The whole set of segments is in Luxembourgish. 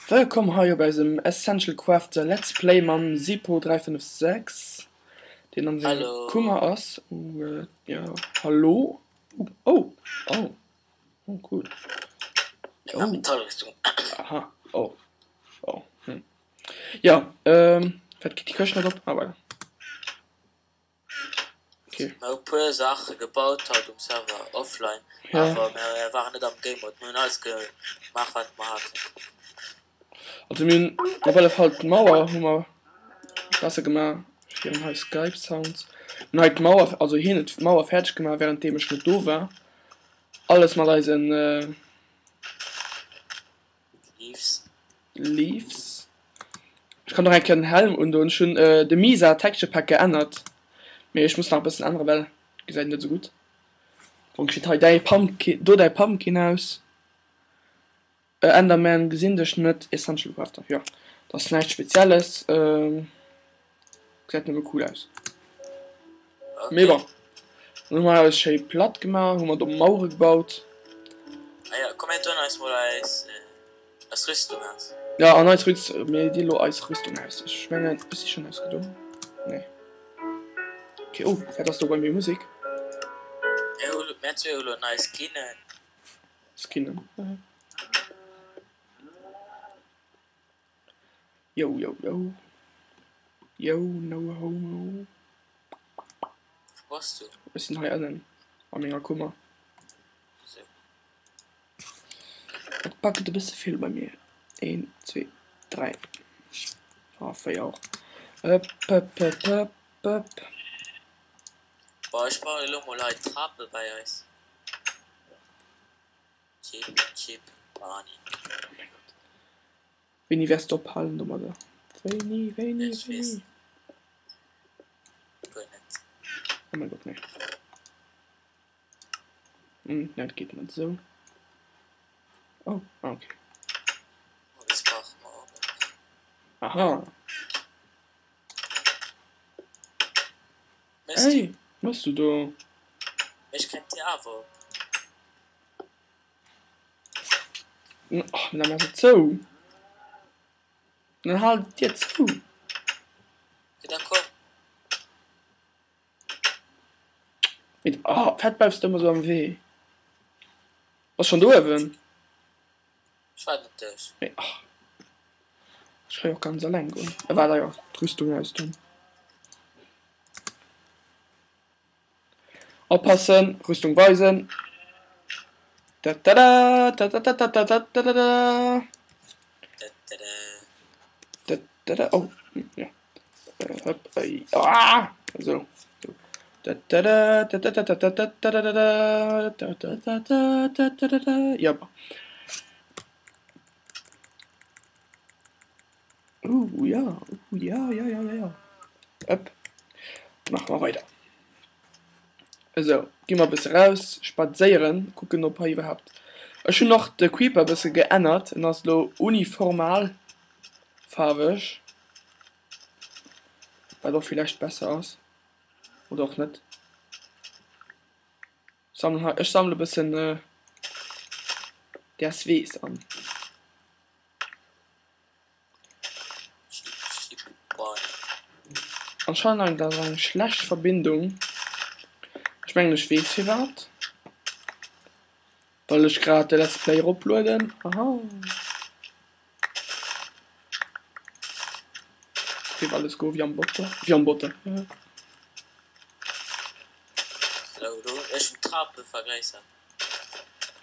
Wëllkomm hei op eisem Essential Crafter Let's Play mam Sipo 356, deen an senger Hallo. Kummer ass. Oh, ja, hallo. Oh, oh, oh, oh cool. Enger Oh, Metallrüstung. aha, oh, oh, hm. Ja, ähm, wat geet déi Këscht net op? Ah, voilà. Okay. Mir hu puer Saache gebaut haut um Server, offline, Ja. awer mir waren net am Game Mode. Mir hunn alles gemaach wat mer haten. Also mir hunn op alle Fall d'Mauer hu mer besser gemaach. Ech héieren hei Skype Sounds. Mir hunn hei d'Mauer, also hien huet d'Mauer fäerdeg gemaach währenddeem ech net do war. Alles mat eisen Leaves. Leaves. Ech kann och eng Kéier den Helm undoen. Ech hunn de Misa Texture Pack geännert, mee ech muss nach e bëssen änneren, well gesäit net esou gutt. Bon, kritt hei däi Pumpkin, do däi Pumpkin aus. Enderman gesinn dech net. Essential Crafter, jo, dat ass näischt Spezielles. Gesäit nëmme cool aus. Mee bon, dann hu mer alles schéi platt gemaach, hu mer do Mauere gebaut. Ah ja, komm mir doen eis mol eis eis Rüstung aus. Ja, an eis Rüst, mir di lo eis Rüstung aus. Ech mengen, ech si schonn ausgedoen. Nee. Okay, oh, wat ass do bei mir Musek? Mir hu, mir zwee hu lo nei Skinnen. Skinnen, ja. Yo yo yo yo no homo. Wou bass du? Ech sinn hei ënnen a menger Kummer. Sou. Et backelt e bësse vill bei mir. Een, zwee, dräi, ah 4 och. Ëpp ëpp ëpp ëpp ëpp. Boah, ech bauen elo mol hei Trape bei eis. Chip, chip, Barney. Oh mäi Gott. Wéini wäers de ophalen domadder? Wéini, wéini, Ech weess wéini? guer net. Oh mäi Gott, nee. Hm, dat geet net esou. Oh, ah, okay. Holz brauche mer och nach. Aha. Méchs du? Ey, méchs du do? Ech kennt dir awer op. Och, dann ass et zou. Dann hal d'Dier zou. Jo, da komm. Mee, oh, firwat bleifs de ëmmer sou am Wee? Bass schonn do uewen? Ech waarden op dech. Mee, oh, ech ka jo och ganz alleng goen. Äh, waart, ah jo, d'Rüstung ausdoen. Oppassen, Rüstung weisen. Da-da-da, da-da-da-da-da-da-da-da. Da-da-da, oh, ja. Hopp, ah, so. Da-da-da, da-da-da-da-da-da-da-da, da-da-da-da-da-da-da-da. Ja, bon. Uh, ja, uh, ja, ja, ja, ja, ja. Upp. Maache mer weider. Esou, gi mer e bësse raus spadséieren, kucken ob hei iwwerhaapt. Ech hunn och de Creeper e bësse geännert, en ass elo uniformal faarweg, wat och villäicht besser ass, oder och net. Sammelen hei, ech sammele bëssen däers Weess an. Anscheinend ass eng schlecht Verbindung. Ech mengen ech weess firwat. Well ech grad de Let's Play eroplueden. Haha. Géif alles goe wéi am Botter, wéi am Botter. Ech hunn d'Trape vergréissert.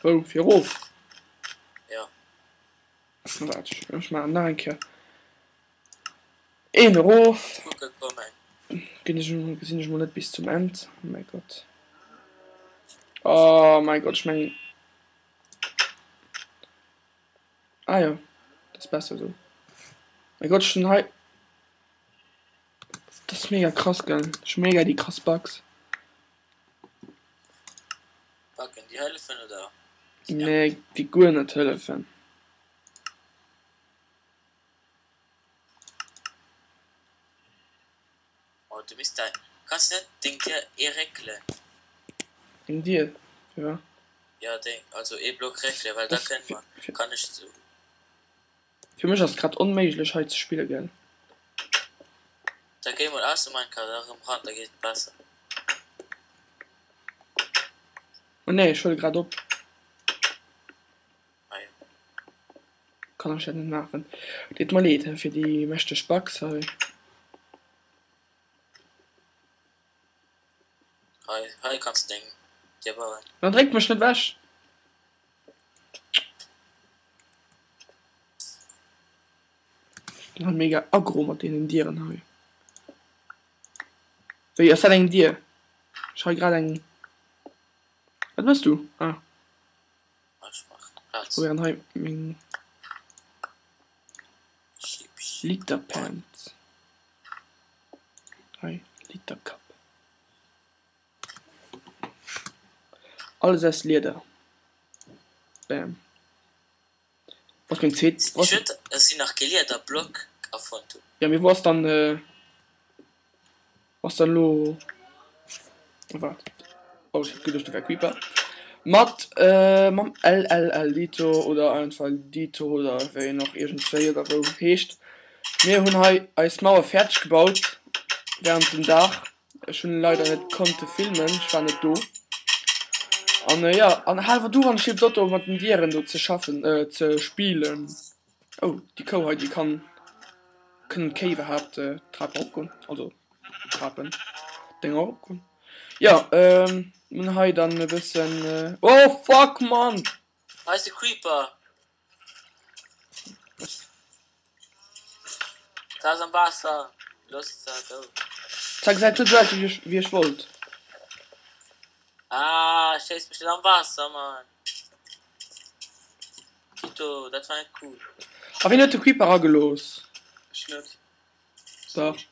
Wou? Fir erof? Jo. Waart, ech maachen nach eng Kéier een erof. Ginn ech, gesinn ech mol net bis zum End. Oh mäi Gott. Oh mäi Gott, ech mengen. Ah jo, dat ass besser esou. Mäi Gott, ech hunn hei. Dat ass mega krass, gell? Ech hu mega déi krass Bugs. Backen déi hëllefen oder? Nee, déi guer net hëllefen. Oh du misst dei, kanns net deng Dier ee réckelen? Deng Dier? Firwat? Jo deng, also ee Block réckelen, well da kënne mer, kann ech sou. Fir mech ass et grad onméiglech hei ze spillen, gell? Da géi mol aus dem Minecraft a rëm ran, da geet et besser. Oh nee, ech huele grad op. Ah jo. Kann ech dat net maachen. Deet mer leed fir déi mächteg Bugs hei. Hei, hei kanns de deng Dier bauen. Dann dréck mech net wech! Ech bin hei mega aggro mat deenen Dieren hei. Wéi, ass dat eng Dier? Ech hei grad eng. Wat mëss du? Ah. Ech mach Plaz. Ech probéieren hei meng Literpants. Hei, Litercup. Alles aus Lieder. Bam. Wo ass meng zweet? Wo ass. Schued dass si nach kee Liederblock erfonnt hunn. Jo mee wou ass dann wou ass dann elo oh waart oh ech hat geduecht do wär Creeper mat mam LLL Lito oder einfach Dito oder wéi en och iergendswéi oder wou heescht. Mir hunn hei eis Mauer fäerdeg gebaut während dem Dag. Ech hunn leider net konnte filmen, ech war net do. An jo, an hal awer du an ech Lotto mat den Dieren do ze schaffen, ze spillen. Oh, déi Kou hei, déi kann, kënnen d'Kéi iwwerhaapt d'Trap eropgoen? Also d'Trapen, d'Dénger eropgoen? Jo, mir hunn hei dann e bëssen, oh fuck Mann! Hei ass de Creeper! Dat ass am Waasser. Looss dat do. Dat gesäit net esou aus wéi ech wéi ech wollt. Ah, schéiss mech net am Waasser, Mann. Tito, dat war net cool. A wien huet de Creeper agelooss? Ech net. Dach.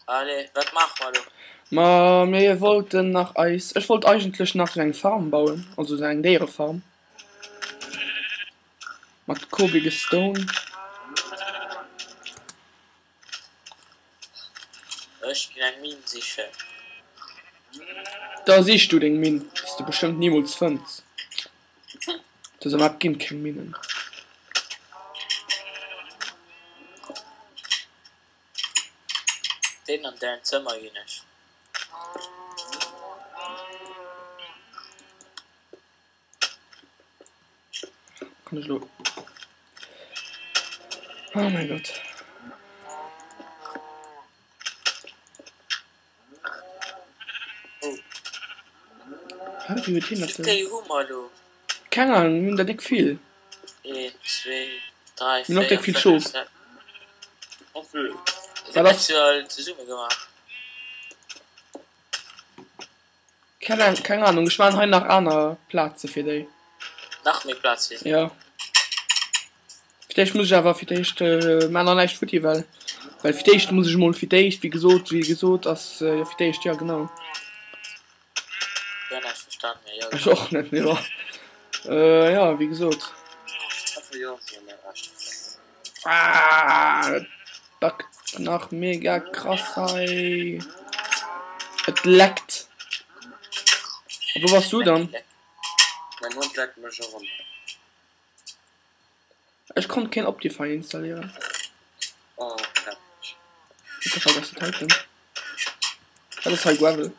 Allez, wat maache mer elo? Ma mir wollten nach eis, ech wollt eigentlech nach sou eng Farm bauen, also sou eng Déierefarm mat Cobblestone. Ech ginn eng Minn sichen. Da sich du deng Minn, déi s de bestëmmt nimools fënns. Dëser Map ginn keng Minnen. Deen an däin Zëmmer ginn ech. Kann ech lo. Oh mein Gott. Oh. Hä, wéi huet hien dat Wéi vill Kéi hu mer elo? Keng Ahnung, mir hunn der déck vill. Een, zwee, dräi, Mir hunn och véier, déck vill fënnef, Schof. sechs. Wat Wat ass? hues du all zesumme gemaach? Keng Ahnung, keng Ahnung, ech maachen hei nach aner Plaze fir déi. Nach méi Plaz fir si? Jo. Fir d'éischt muss ech awer fir d'éischt maachen nach näischt futti, well well fir d'éischt muss ech emol fir d'éischt, wéi gesot, wéi gesot ass jo fir d'éischt, jo genau. Guer näischt verstan, mee jo Ech genau. och net, mee bon. Jo, wéi gesot. Ah, et backt nach mega krass hei. Et leckt. A wou bass du dann? Mäin Hond leckt mech och ëmmer. Ech konnt keen Optifine installéieren. Oh, herrlech. What the fuck ass dat heiten? Wat ass hei Gravel?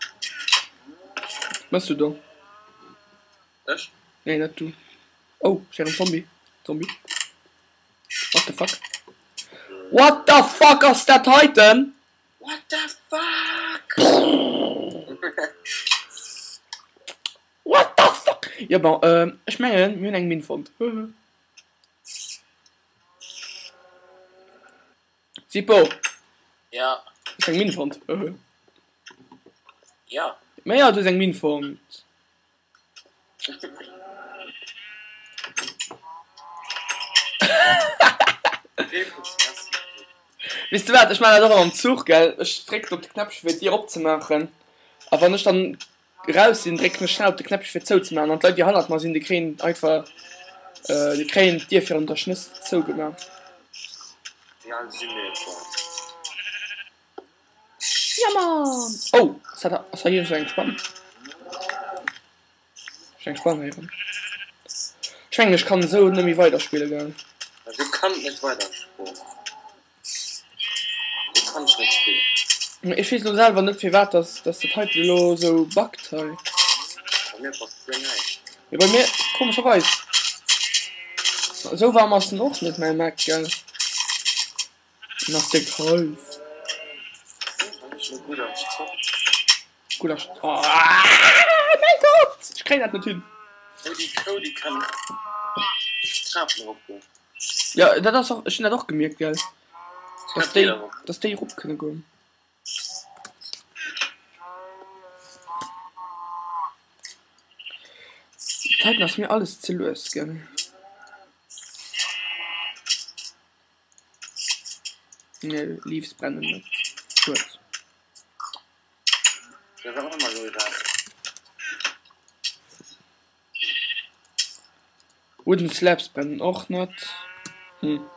Wat mëss du do? Ech? Nee, net du. Oh, ech héieren Zombie. Zombie. What the fuck? What the fuck ass dat heiten? What the fuck? What the fuck? Jo bon, ech mengen mir hunn eng Minn fonnt. Sipo! Ja. Hues eng Minn fonnt? Ja. Ma ja, du hues eng Minn fonnt. Weess de wat, ech maachen dat och ëmmer am Zuch, gell, ech drécken op de Knäppche fir d'Dier opzemaachen a wann ech dann eraus sinn, drécken ech schnell op de Knäppche fir zouzemaachen an d'Leit déi hannert mer sinn, déi kréien einfach, déi kréien d'Dier virun der Schnëss zougemaach. Wéi al si mir etwa? Ja Mann! Oh, ass dat, ass hei iergendwou eng Spann? Ech eng Spann héieren. mengen ech kann esou net méi weiderspille gell. Du kanns net weiderspillen. Du kanns net spillen. Ech weess elo selwer net firwat dass dass dat heiten elo esou buggt hei. Bei mir passt guer näischt. Jo bei mir komescherweis. Esou waarm ass en och net mäi Mac gell. En ass déck heiß. Gulasch. Oh, mäi Gott! Ech kréien dat net hin. Ja, dat ass och, ech hunn dat och gemierkt, gell. Dass déi, dass déi erop kënne goen. Dat heiten ass mir alles ze lues, gell. Nee, Leaves brennen net. Schued. Wooden Slabs brennen och net. Hm.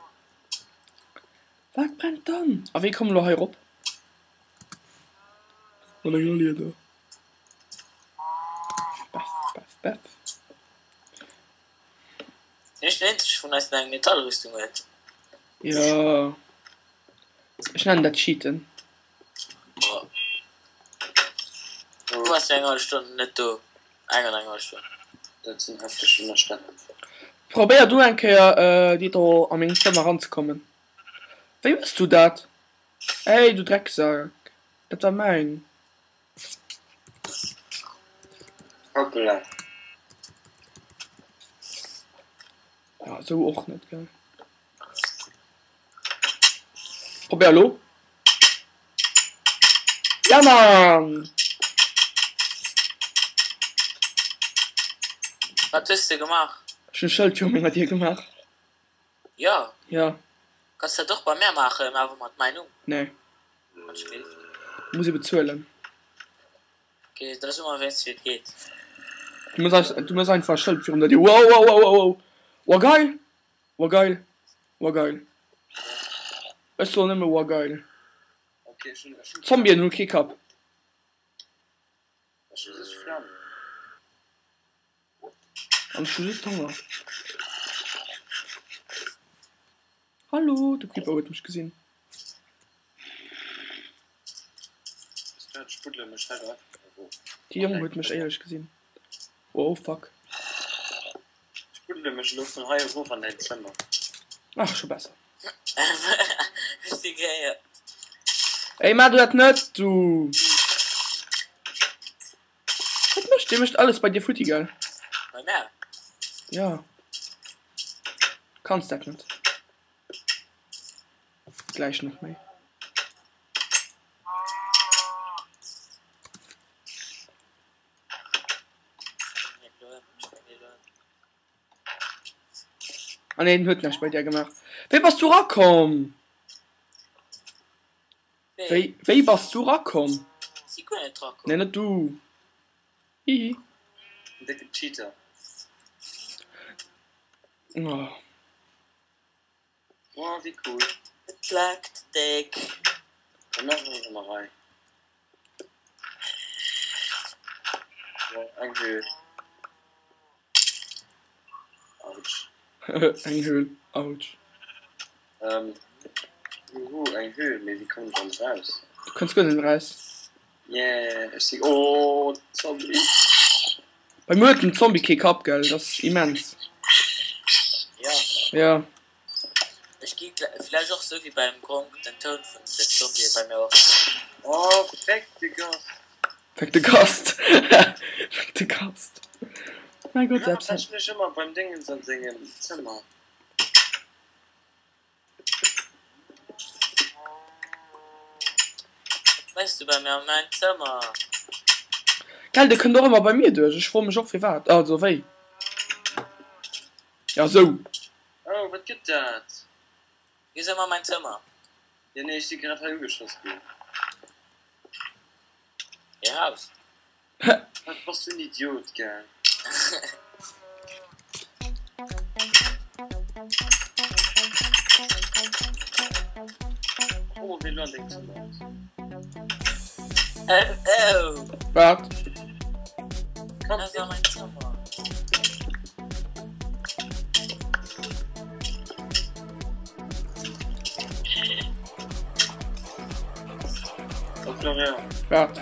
Wat brennt dann? A wéi kommen elo hei erop? Mat enger Lieder. Beff, beff, beff. Sinn ech den eenzege vun eis den eng Metallrüstung huet? Jo. Ech nennen dat Cheaten. Oh. Du wars jo eng hallef Stonn net do. Eng an eng hallef Stonn. Dat sinn hefteg Ënnerstellungen. Probéier du eng Kéier Dito a meng Zëmmer ranzekommen. Wéi hues du dat? Ey du Drecksak, dat war mäin. Hoppla. Ja, esou och net, gell? Probéier elo. Ja Mann! Wat hues de gemaach? Ech hunn e Schëld viru menger Dier gemaach. Jo. Ja. Kanns dat och bei mär maachen, awer mat mäin Numm. Nee. Wann ech Muss ee bezuelen. Ok, da so mer wéinst wéi et geet. Du muss eis, du muss einfach e Schëld virun der Dier. Wow, wow, wow, wow, wow. Wow geil! Wow geil! Wow geil! Ech soen nëmme wow geil. Zombien hunn kee Kapp. An ech hu just Honger. Hallo, de Creeper huet mech gesinn. Dee Jong huet mech éierlech gesinn. Oh fuck. Ach, scho besser. Ey, maach du dat net, du! Wat mécht dee? Mécht alles bei dir futti, gell? Bei mär? Ja. Kanns dat net. Gläich nach méi. Ah nee, den huet näischt bei där gemaach. Wéi bass du rakomm? Wéi, wéi bass du rakomm? Si guer net rakomm. Nee, net du. Hihi. En décken Cheater. Oh. Oh, wéi cool. Et leckt déck. Dann maache mer erëm hei. Eng Höhl. Autsch. Eng Höhl, autsch. Ähm, juhu, eng Höhl, mee wéi kommen ech dann eraus? Du kënns guer net eraus. Yeah, ech si, oh, Zombie. Bei mir huet den Zombie kee Kapp, gell? Dat ass immens. Ja. Ja. Ech gi vläicht och sou wéi beim Gronkh den Toun vun den Zombie bei mir och. Oh, féck de Gast. Féck de Gast. Féck de Gast. Mäi Gott, Firwat pechen ech ëmmer beim Dingens an sengem Zëmmer? Wat méchs du bei mir an mäin Zëmmer? Gell, dee kënnt och ëmmer bei mir duerch. Ech froe mech och firwat, also wéi. Ja sou. Oh, wat gëtt dat? Du gees ëmmer an mäin Zëmmer. Jo, nee, ech si grad hei ugeschoss ginn. Eraus. Wat bass du en Idiot, gell? Oh, wéi elo an dengem Zëmmer ass. Oh! Wat? Ass an mäin Zëmmer. Florian. Wat?